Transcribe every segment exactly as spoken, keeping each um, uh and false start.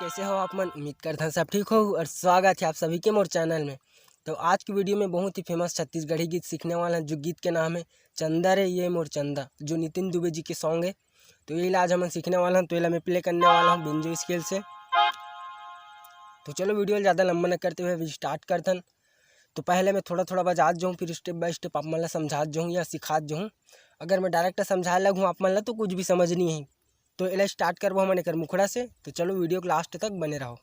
कैसे हो आप मन? उम्मीद करथन सब ठीक हो और स्वागत है आप सभी के मोर चैनल में। तो आज की वीडियो में बहुत ही फेमस छत्तीसगढ़ी गीत सीखने वाला है, जो गीत के नाम है चंदा रे ये मोर चंदा, जो नितिन दुबे जी के सॉन्ग है। तो ये आज हमन सीखने वाला हन, तो ये मैं प्ले करने वाला हूँ बेंजो स्केल से। तो चलो वीडियो ज़्यादा लंबा न करते हुए अभी स्टार्ट करथन। तो पहले मैं थोड़ा थोड़ा बजात जाऊँ, फिर स्टेप बाय स्टेप आप मन ला समझात जाऊँ या सिखात जाऊँ। अगर मैं डायरेक्ट समझाए लगूँ आप मन ला तो कुछ भी समझ नहीं है। तो एला स्टार्ट करबो हमन एकर मुखड़ा से। तो चलो वीडियो के लास्ट तक बने रहो।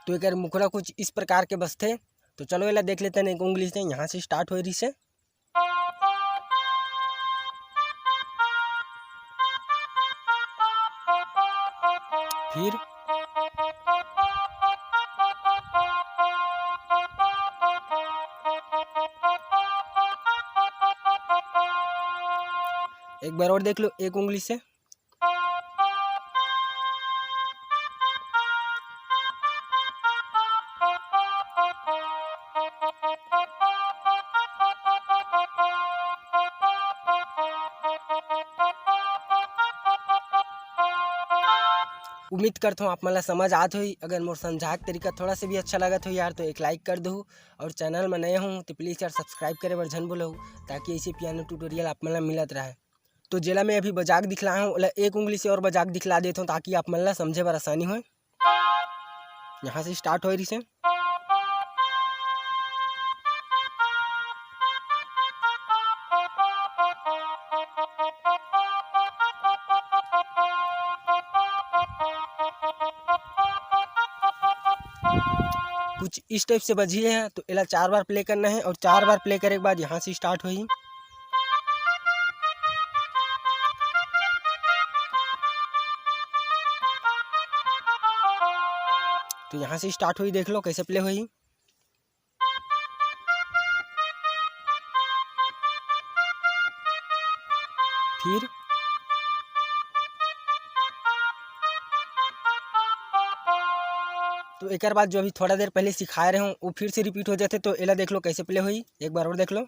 तो एकर मुखड़ा कुछ इस प्रकार के बसथे। तो चलो एला देख लेते हैं एक उंगली से। यहाँ से स्टार्ट हो रही से, फिर एक बार और देख लो एक उंगली से। उम्मीद करथों आप मन ला समझ आत होही। अगर मोर समझाए के तरीका थोड़ा से भी अच्छा लगत होही यार, तो एक लाइक कर दहू, और चैनल में नए हो तो प्लीज यार सब्सक्राइब करे बर झन भूलहू, ताकि ऐसे पियानो ट्यूटोरियल आप मन ला मिलत रहे। तो जेला मैं अभी बजाक दिखलाए हूँ, ओला एक उंगली से और बजाक दिखला देथों, ताकि आप मन ला समझे बर आसानी होय। यहाँ से स्टार्ट होय रिसे। कुछ इस टाइप से बजी है, तो एला चार बार प्ले करना है और चार बार प्ले करे के बाद यहाँ से स्टार्ट होही। तो यहाँ से स्टार्ट होही, देख लो कैसे प्ले होही। फिर तो एकर बाद जो अभी थोड़ा देर पहले सिखाए रहे हूँ, वो फिर से रिपीट हो जाथे। तो एला देख लो कैसे प्ले होही, एक बार और देख लो।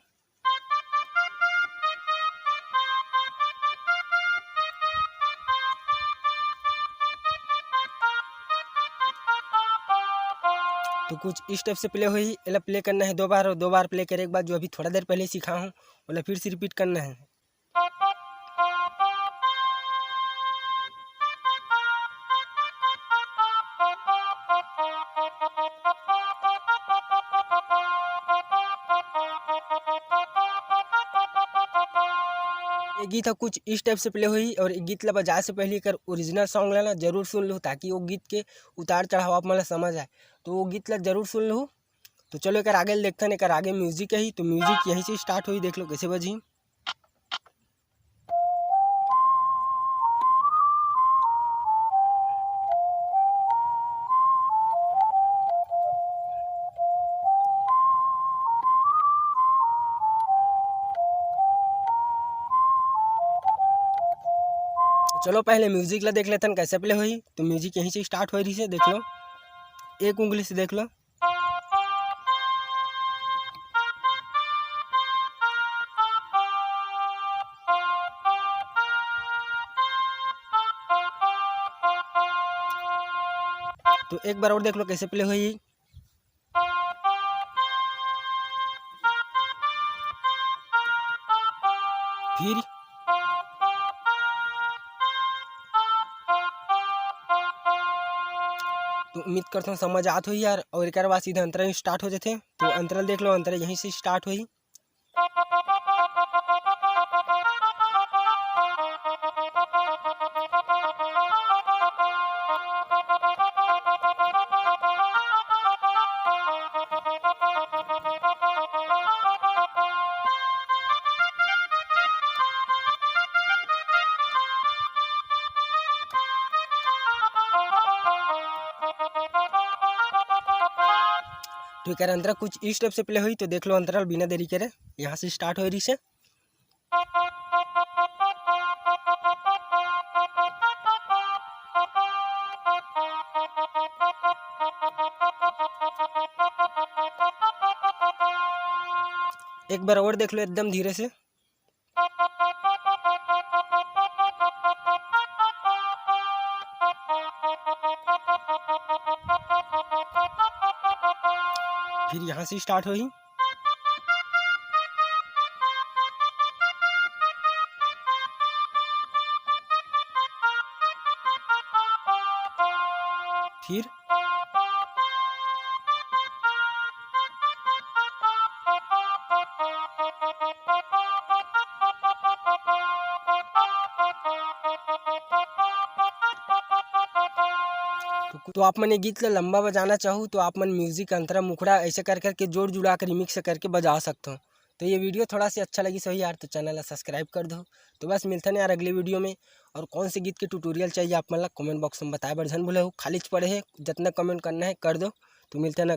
तो कुछ इस टाइप से प्ले होही। एला प्ले करना है दो बार, और दो बार प्ले करे के बाद जो अभी थोड़ा देर पहले सिखा हूँ, ओला फिर से रिपीट करना है। ये गीत ह कुछ इस टाइप से प्ले होही, और ये गीत ला बजाए से पहले एकर ओरिजिनल सॉन्ग ला ना जरूर सुन लहू, ताकि वो गीत के उतार चढ़ाव आप मन ला समझ आए। तो वो गीत ला जरूर सुन लहू। तो चलो एकर आगे ल देखथन, एकर आगे म्यूजिक ही। तो म्यूजिक यहीं से स्टार्ट होही, देख लो कैसे बजही। चलो पहले म्यूजिक ला देख लेथन कैसे प्ले होही। तो म्यूजिक यहीं से स्टार्ट हो रही से, देख लो, एक उंगली से देख लो। तो एक बार और देख लो कैसे प्ले होही। फिर तो उम्मीद करथों समझ आत होही यार। और एकर बाद सीधा अंतरा स्टार्ट हो जाथे। तो अंतरा ल देख लो, अंतरा यहीं से स्टार्ट होही। तो एकर अंतरा कुछ इस टाइप से प्ले होही, तो देख लो अंतरा ल बिना देरी करे। यहाँ से स्टार्ट होए रहिसे। एक बार और देख लो एकदम धीरे से। फिर यहाँ से स्टार्ट होही। फिर तो, तो आप मन ये गीत ला लंबा बजाना चाहू तो आप मन म्यूजिक अंतरा मुखड़ा ऐसे कर करके जोड़ जुड़ा के रिमिक्स करके बजा सकथो। तो ये वीडियो थोड़ा सा अच्छा लगिस होही यार, तो चैनल ला सब्सक्राइब कर दो। तो बस मिलथन यार अगले वीडियो में। और कौन से गीत के ट्यूटोरियल चाहिए आप मन ला, कमेंट बॉक्स में बताए बर झन भूलहू। खालीच पड़े हे, जितना कमेंट करना है कर दो। तो मिलथन